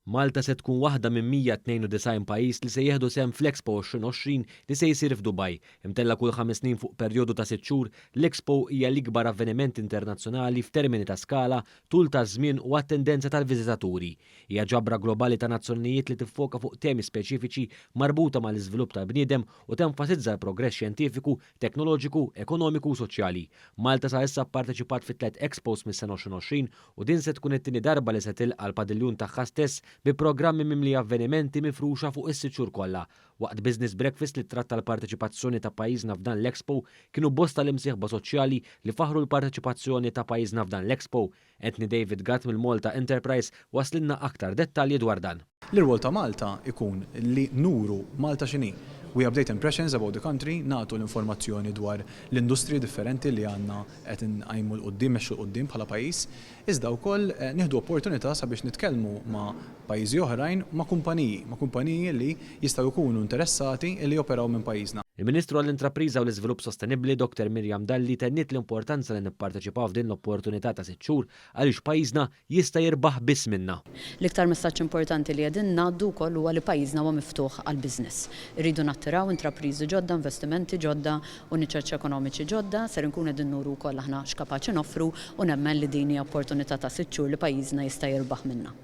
Malta se tkun waħda minn 192 pajjiż li se jieħdu sehem fl-Expo 2020 li se jsir f'Dubaj. Imtella' kull 5 snin fuq perjodu ta' 6 xhur, l-Expo hija l-ikbar avveniment internazzjonali f'termini ta' skala, tul ta' żmien u attendenza tal-viżitaturi. Hija ġabra globali ta' nazzjonijiet li tiffoka fuq temi speċifiċi marbuta mal-iżvilupp tal-bniedem u tenfasizza l-progress xjentifiku, teknoloġiku, ekonomiku u soċjali. Malta sa issa pparteċipat fi tliet Expos mis-sena 2020 u din se tkun it-tieni darba li se tilqa' l-padiljun tagħha stess bi programmi mimli avvenimenti mifruxa fuq is-6 xhur kollha. Waqt Business Breakfast li tratta l-parteċipazzjoni ta' pajjiżna f'dan l-Expo, kienu bosta l-imsieħba soċjali li faħru l-parteċipazzjoni ta' pajjiżna f'dan l-Expo. Anthony David Gatt mill-Malta Enterprise waslilna aktar dettalji dwar dan. L-irwol ta' Malta ikun li nuru Malta x'inhi. We update impressions about the country, nagħtu l-informazzjoni dwar l-industriji differenti li għandna qed nqajmu 'l quddiem, mexxu 'l quddiem bħala pajjiż, iżda wkoll nieħdu opportunità sabiex nitkellmu ma' pajjiżi oħrajn, ma' kumpaniji li jistgħu jkunu interessati li joperaw minn pajjiżna. Il-Ministru għall-Intrapriża u l-Iżvilupp Sostenibbli Dr. Miriam Dalli tenniet l-importanza li nipparteċipaw f'din l-opportunità ta' 6 xhur għaliex pajjiżna jista' jirbaħ biss minnha. L-iktar messaġġ importanti li qegħdin ngħaddu wkoll huwa li pajjiżna huwa miftuħ għall-business. Irridu nattiraw intrapriżi ġodda, investimenti ġodda u niċeċ ekonomiċi ġodda, ser inkunu qegħdin nuru wkoll aħna x'kapaċi noffru u nemmen li din hija opportunità ta' 6 xhur li pajjiżna jista' jirbaħ minnha.